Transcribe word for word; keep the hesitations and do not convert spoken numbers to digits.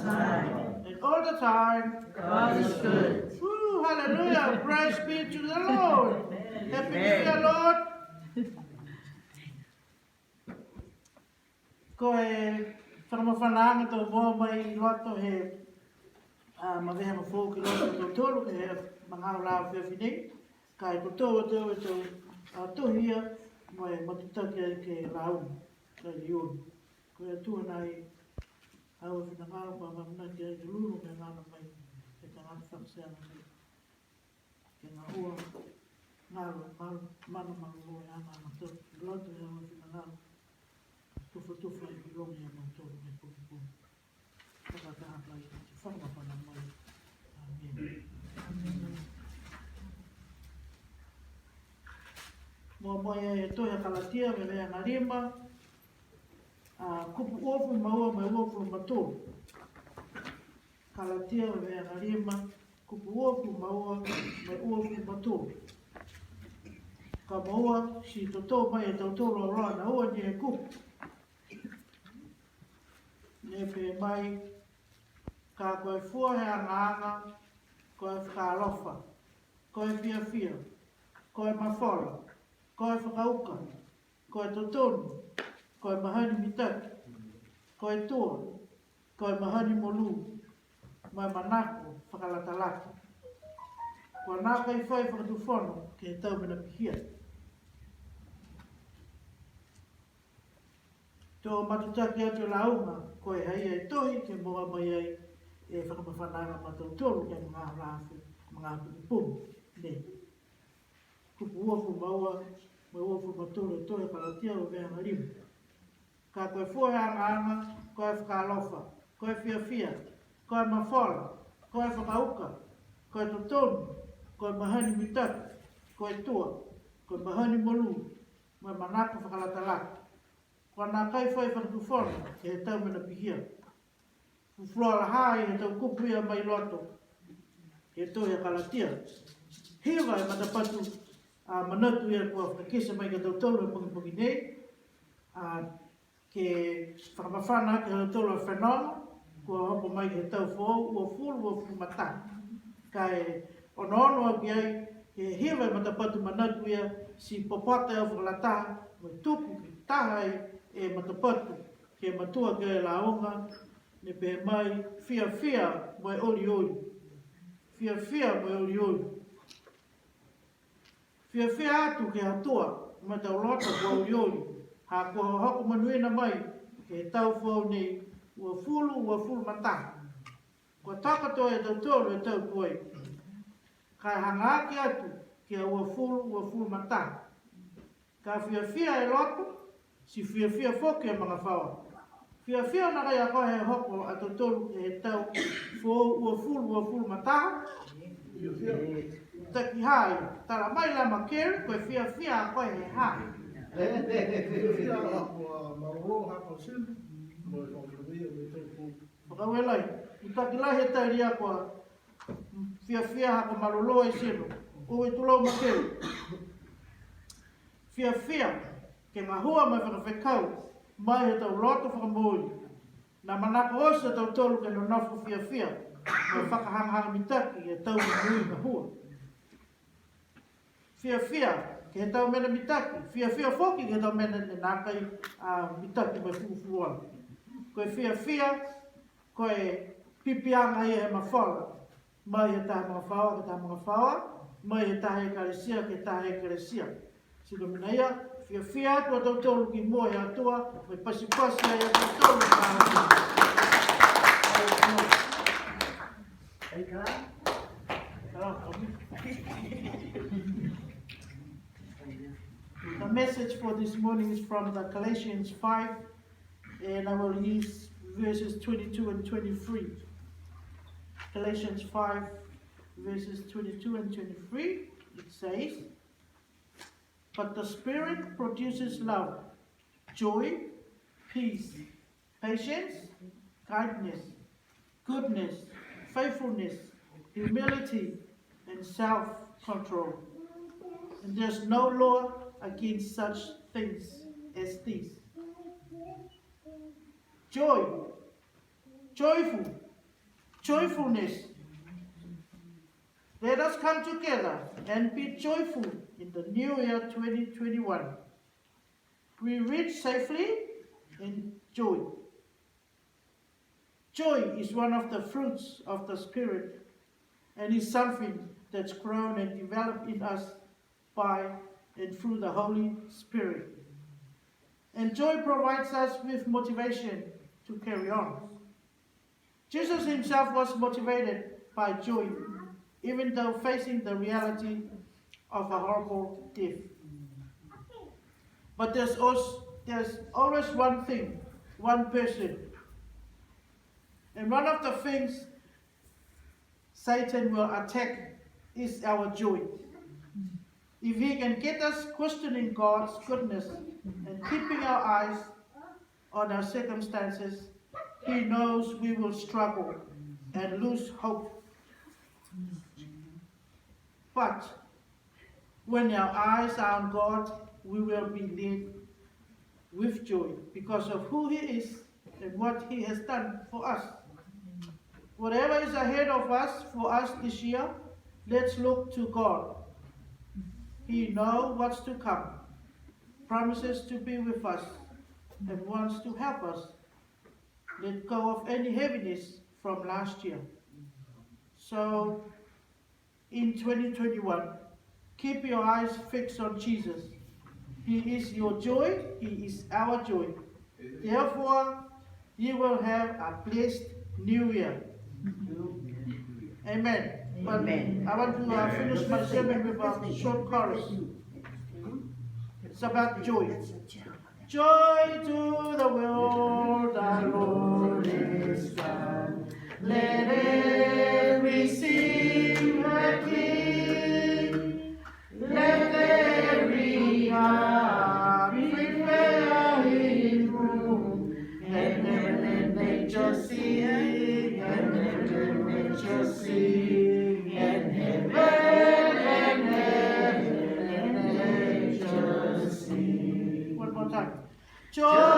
And all the time. God is good. Woo, hallelujah. Praise be to the Lord. Happy New Year, Lord. Ko e fakamafanaaga to moua mai i loto he, a, maveheaga foou ki loto ha tautolu, he magaaho la afiafi nei, ka e kotou atu e tau, a, tohi ia, mo e matutaki ai ke lauga, ka e liu. Ko e Atua nai, au e finagalo, kua amanaki ai ke lulu mo e galo mai, ke tagata fakaseaga nei. Ke gahua, galo, galo, mano malolō e ana, ana tau, loto e au e finagalo. Tufatufa e pilogi a mautolu he pogipogi. Fakataha mai, fakamafana mai. Amene. Mua mai e tohi a Kalatia, veveaga lima, a, kupu uafulu ma ua mo e uafulu ma tolu. Kalatia, veveaga lima, kupu uafulu ma ua mo e uafulu ma tolu. Ka moua, ti totou mai e tautolu auloa na ua ni e kupu. Ne pehē mai, ka ko e fua he agaaga, ko e fakaalofa, ko e fiafia, ko e mafola, ko e fakauka, ko e totonu, ko e mahani mitaki, ko e tua, ko e mahani molū, mo e manako fakalatalata. Kua nākai fai fakatufono ke he tau mena pihia. To matutaki atu e lauga, ko e ha ia e tohi ke moua mai ai e fakamafanaaga ma tautolu ke he magaaho la afiafi, magaaho pogipogi nei. Kupu uafulu ma ua, mo e uafulu ma tolu e tohi Kalatia, veveaga lima. Ka ko e fua he agaaga, ko e fakaalofa, ko e fiafia, ko e mafola, ko e fakauka, ko e totonu, ko e mahani mitaki, ko e tua, ko e mahani molū, mo e manako fakalatalata. Kua nākai fai fakatufono ke he tau mena pihia. Fufulu a la ha i he tau kupu ia mai loto he tohi a Kalatia. Hiva e matapatu, a, manatu ia kua fakakite mai ke he tautolu he pogipogi nei. A, ke fakamafana aki ha tautolu a fenoga, kua hoko mai ke he tau foou, uafulu, uafulu ma taha. Ka e onoono au ki ai, he hiva e matapatu manatu ia, ti popoto e au fakalataha, mo e tuku ke taha ai e matapatu, ke matua ke he lauga, ne pehē mai, fiafia mo e olioli. Fiafia mo e olioli. Fiafia atu ke he Atua, mo e tau loto kua olioli, ha kua hohoko monuina mai, ke he tau foou nei, uafulu, uafulu ma taha. Kua taka to e tautolu e tau tuai. Ka e hagaaki atu, ke he uafulu, uafulu ma taha. Ka fiafia e loto, ti fiafia foki e magafaoa. Fiafia nākai a koe he hoko a tautolu ke he tau foou uafulu, uafulu ma taha. Taki ha ia, tala mai la Makeli, ko e fiafia a koe he ha. Fiafia a koe, a, malolō ha ko e tino, mo e fakafetai mo e tau foou. Fakaaue lahi, mitaki lahi e tali a koe, fiafia ha ko e malolō e tino, ui tulou Makeli. Fiafia, ke gahua mo e fakafekau, mai he tau loto fakamooli. Ne manako oti a tautolu ke nonofo fiafia, mo e fakahagahaga mitaki e tau momoui gahua. Fiafia, ke he tau mena mitaki, fiafia foki ke he tau mena ne nākai, a, mitaki mo e fulufuluola. Ko e fiafia, ko e pipiaga ia he mafola. Mai he taha magafaoa ke taha magafaoa, mai he taha ekalesia ke taha ekalesia. Ti ko e mena ia, fiafia atu a tautolu ki mua he Atua, mo e pasipasi ai a tautolu. The message for this morning is from the Galatians five, and I will use verses twenty-two and twenty-three. Galatians five, verses twenty-two and twenty-three, it says, "But the Spirit produces love, joy, peace, patience, kindness, goodness, faithfulness, humility, and self-control. And there's no law against such things as these." Joy, joyful, joyfulness. Let us come together and be joyful in the new year twenty twenty-one. We reach safely in joy. Joy is one of the fruits of the Spirit and is something that's grown and developed in us by and through the Holy Spirit. And joy provides us with motivation to carry on. Jesus himself was motivated by joy, even though facing the reality of a horrible death. But there's also, there's always one thing, one person. And one of the things Satan will attack is our joy. If he can get us questioning God's goodness and keeping our eyes on our circumstances, he knows we will struggle and lose hope. But when our eyes are on God, we will be led with joy because of who he is and what he has done for us. Whatever is ahead of us, for us this year, let's look to God. He knows what's to come, promises to be with us, and wants to help us let go of any heaviness from last year. So, in twenty twenty-one, keep your eyes fixed on Jesus. He is your joy, he is our joy. Therefore, you will have a blessed new year. Amen. But Amen. I want to, uh, finish my sermon with a short chorus. It's about joy. Joy to the world, our Lord is come. Let every sinner cling. Let every heart prepare his room. And heaven and nature sing, and heaven and nature sing, and heaven and heaven and nature sing. One more time. Joy